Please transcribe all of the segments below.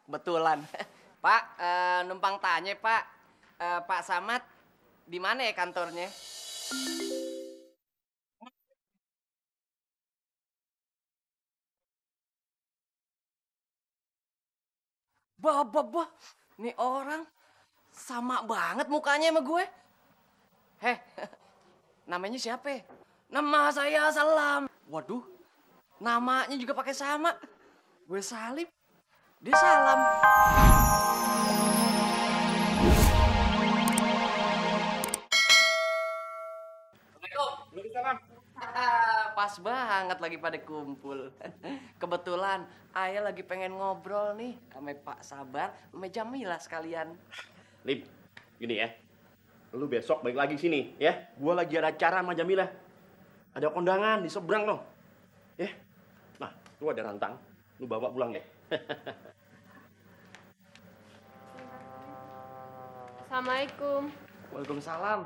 Kebetulan. Pak, numpang tanya, Pak. Pak Samad, di mana ya kantornya? Bah. Nih orang sama banget mukanya sama gue. Heh, namanya siapa? Nama saya Salam. Waduh, namanya juga pakai sama. Gue Salim, dia Salam. Assalamualaikum. Pas banget lagi pada kumpul. Kebetulan ayah lagi pengen ngobrol nih sama Pak Sabar, sama Jamila sekalian. Lim, gini ya. Lu besok balik lagi sini ya. Gua lagi ada acara sama Jamila. Ada kondangan di seberang dong. Ya. Nah, lu ada rantang. Lu bawa pulang deh. Assalamualaikum. Waalaikumsalam.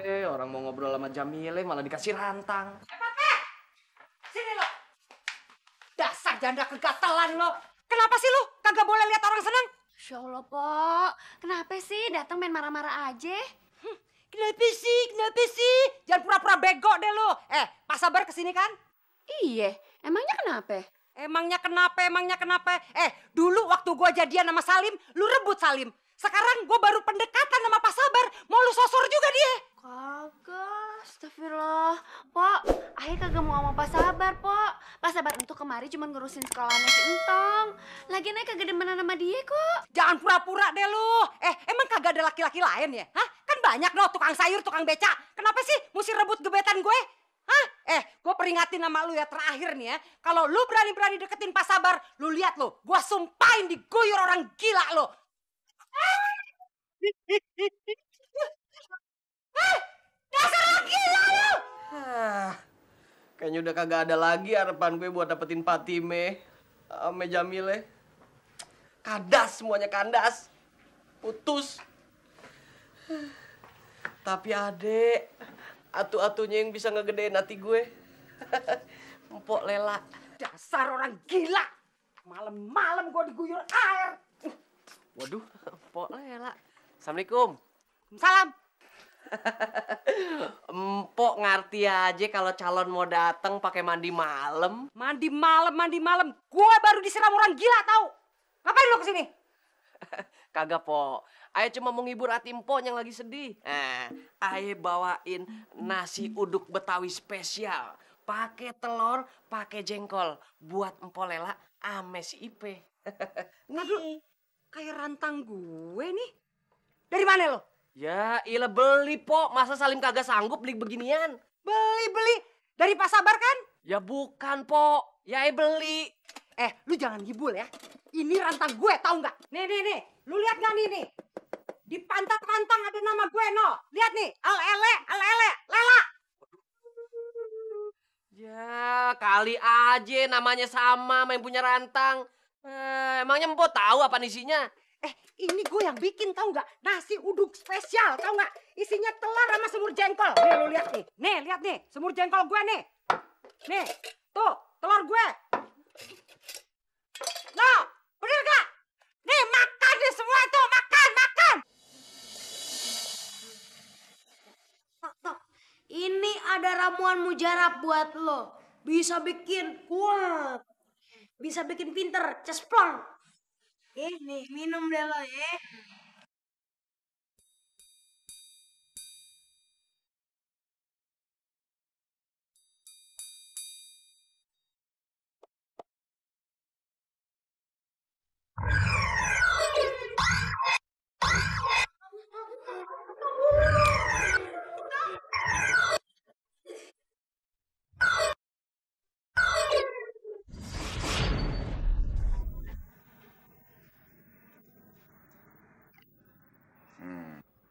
Orang mau ngobrol sama Jamile malah dikasih rantang. Sini lo. Dasar janda kegatelan lo. Kenapa sih lo kagak boleh lihat orang senang? Masya Allah, Pok. Kenapa sih datang main marah-marah aja? Kenapa sih? Kenapa sih? Jangan pura-pura bego deh lo. Pak Sabar kesini kan? Iya, emangnya kenapa? Emangnya kenapa? Dulu waktu gua jadian sama Salim, lu rebut Salim. Sekarang gua baru pendekatan sama Pak Sabar. Mau lu sosor juga dia. Kagak, astagfirullah. Pok, Ahi kagak mau sama Pak Sabar, Pok. Pak Sabar untuk kemari cuma ngurusin sekolahnya si Entong. Lagian Ahi kagak demenan sama dia kok. Jangan pura-pura deh lu. Emang kagak ada laki-laki lain ya? Hah? Kan banyak no tukang sayur, tukang beca. Kenapa sih mesti rebut gebetan gue? Hah? Gue peringatin sama lu ya terakhir nih ya. Kalau lu berani-berani deketin Pak Sabar, lu lihat lu, gue sumpahin diguyur orang gila lu. Dasar orang gila lu! Kayaknya udah kagak ada lagi harapan gue buat dapetin Fatime sama Jamile. Kandas semuanya kandas. Putus. Tapi adek, atu-atunya yang bisa ngegedein hati gue. Empok Lela. Dasar orang gila. Malam-malam gue diguyur air. Waduh, Empok Lela. Assalamualaikum. Salam. Empok ngerti aja kalau calon mau datang pakai mandi malam. Mandi malam. Gue baru disiram orang gila tau. Ngapain lu kesini? Kagak, Po. Ayah cuma mau ngibur hati Empok yang lagi sedih. Ayah bawain nasi uduk Betawi spesial. Pakai telur, pakai jengkol. Buat Empok Lela ame si Ipe. Aduh, kayak rantang gue nih. Dari mana lo? Ya, ilah beli, Po. Masa Salim kagak sanggup beli beginian? Beli. Dari Pak Sabar kan? Ya bukan, Po. Ya ayah beli. Lu jangan ngibul ya. Ini rantang gue, tahu nggak? Nih. Lu lihat nggak nih? Di pantat rantang ada nama gue, no. Lihat nih, Al-ele, Lela. Ya, kali aja namanya sama yang punya rantang. Emangnya Empok tahu apa isinya? Ini gue yang bikin, tahu nggak? Nasi uduk spesial, tahu nggak? Isinya telur sama semur jengkol. Nih, lu lihat nih. Nih, lihat nih, semur jengkol gue nih. Nih, tuh, telur gue. No, bener gak? Nih, makan deh semua itu, makan. Tok, ini ada ramuan mujarab buat lo. Bisa bikin kuat. Bisa bikin pinter, cesplong. Nih, minum deh lo ya.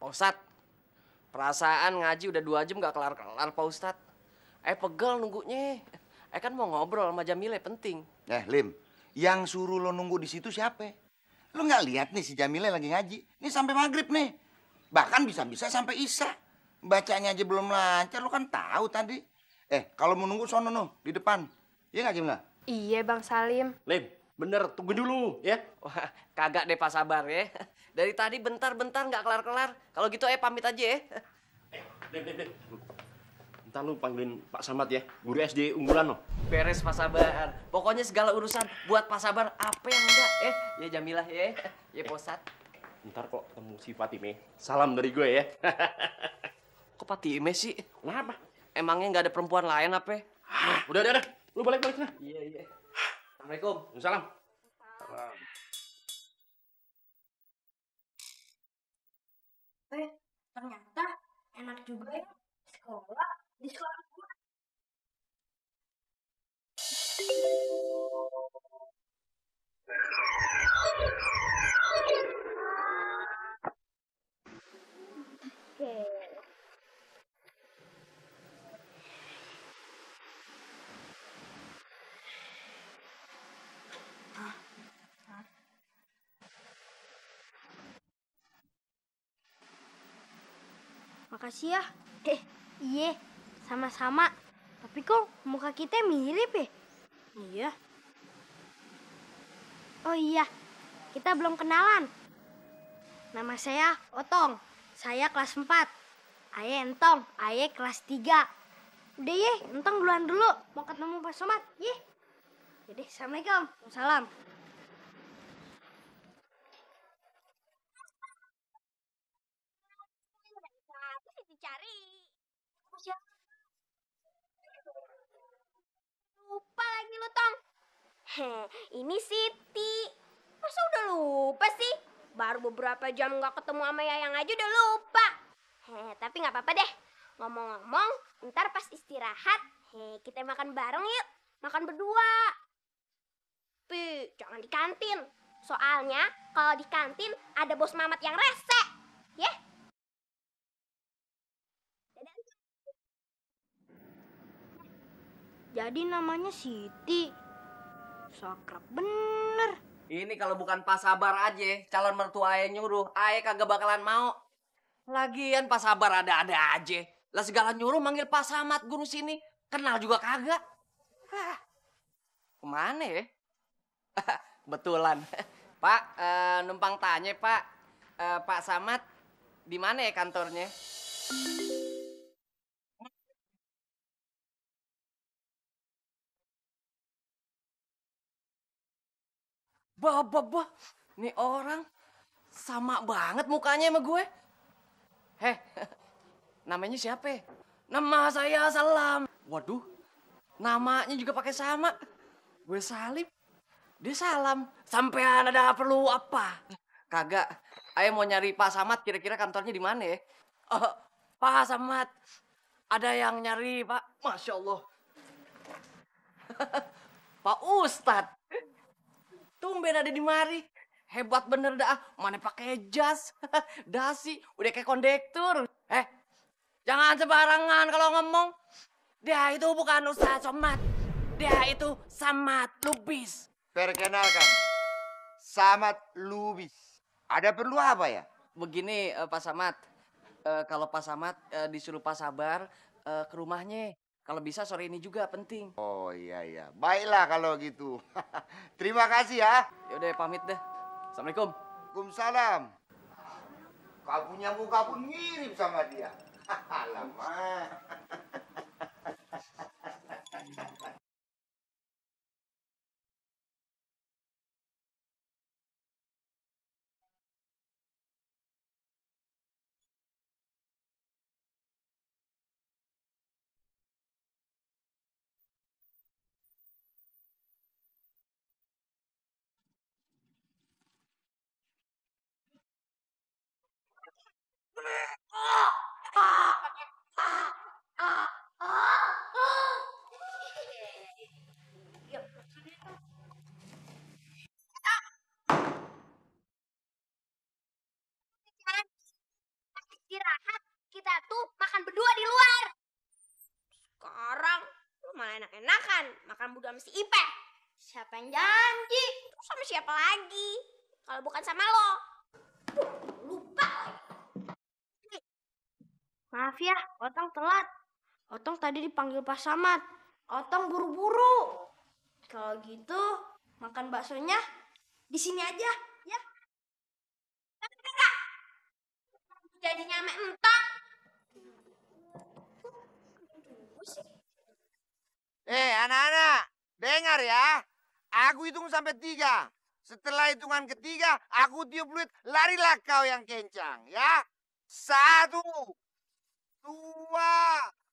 Pak Ustadz, perasaan ngaji udah 2 jam gak kelar-kelar, Pak Ustadz. Pegel nunggunya. Kan mau ngobrol sama Jamile, penting. Lim, yang suruh lo nunggu di situ siapa? Lo nggak lihat nih si Jamile lagi ngaji? Ini sampai maghrib nih. Bahkan bisa-bisa sampai isya. Bacanya aja belum lancar, lo kan tahu tadi. Kalau mau nunggu sono no, di depan. Iya nggak Jamila? Iya, Bang Salim. Lim, Bener, tunggu dulu ya. Wah, kagak deh Pak Sabar ya. Dari tadi bentar-bentar nggak kelar-kelar. Kalau gitu pamit aja ya. Dek. Ntar lu panggilin Pak Samad ya, guru SD unggulan lo. Beres Pak Sabar. Pokoknya segala urusan buat Pak Sabar apa yang enggak ya Jamilah ya. Ya Posat. Ntar kok ketemu si Fatime, salam dari gue ya. Kok Patime sih? Kenapa? Emangnya nggak ada perempuan lain apa? Udah. Lu balik sana. Iya. Assalamualaikum. Salam. Ternyata enak juga ya sekolah di sekolah gua. Makasih ya. Iya, sama-sama. Tapi kok muka kita mirip ya? Iya. Oh iya, kita belum kenalan. Nama saya Otong. Saya kelas 4. Aye Entong, Aye kelas 3. Udah ye, Entong duluan dulu. Mau ketemu Pak Somad, ye. Jadi, Assalamualaikum. Salam. Cari. Lupa lagi lu, Tong. Ini Siti. Masa udah lupa sih? Baru beberapa jam nggak ketemu sama Yayang aja udah lupa. Tapi nggak apa-apa deh. Ngomong-ngomong, ntar pas istirahat, kita makan bareng yuk. Makan berdua. Tapi jangan di kantin. Soalnya kalau di kantin ada bos Mamat yang rese. Ya? Jadi namanya Siti. Sakrap bener. Ini kalau bukan Pak Sabar aja, calon mertua Aye nyuruh, Aye kagak bakalan mau. Lagian Pak Sabar ada-ada aja. Lah segala nyuruh manggil Pak Samad guru sini, kenal juga kagak. Kemana ya? Kebetulan. Pak, numpang tanya Pak, Pak Samad di mana ya kantornya? Bah, nih orang sama banget mukanya sama gue. Namanya siapa? Nama saya Salam. Waduh, namanya juga pakai sama. Gue Salim, dia Salam. Sampean ada perlu apa? Kagak, Ayo mau nyari Pak Samad, kira-kira kantornya di mana ya? Pak Samad, ada yang nyari Pak. Masya Allah. Pak Ustadz. Tumben ada di mari. Hebat bener dah. Mana pakai jas. Dasi. Udah kayak kondektur. Jangan sembarangan kalau ngomong. Dia itu bukan Ustadz Somad. Dia itu Samad Lubis. Perkenalkan, Samad Lubis. Ada perlu apa ya? Begini Pak Samad. Kalau Pak Samad disuruh Pak Sabar ke rumahnya. Kalau bisa sore ini juga penting. Oh iya. Baiklah kalau gitu. Terima kasih ya. Yaudah pamit deh. Assalamualaikum. Waalaikumsalam. Kau punya muka pun mirip sama dia. Alamak. Istirahat, kita tuh makan berdua di luar. Sekarang lu malah enak-enakan makan berdua sama si Ipe. Siapa yang janji? Terus sama siapa lagi? Kalau bukan sama lo. Lupa lagi. Maaf ya, Otong telat. Otong tadi dipanggil Pak Samad. Otong buru-buru. Kalau gitu, Makan baksonya di sini aja, ya. Janjinya sama entong. Anak-anak, dengar ya. Aku hitung sampai 3. Setelah hitungan ketiga, aku tiup fluit, larilah kau yang kencang, ya. 1, 2,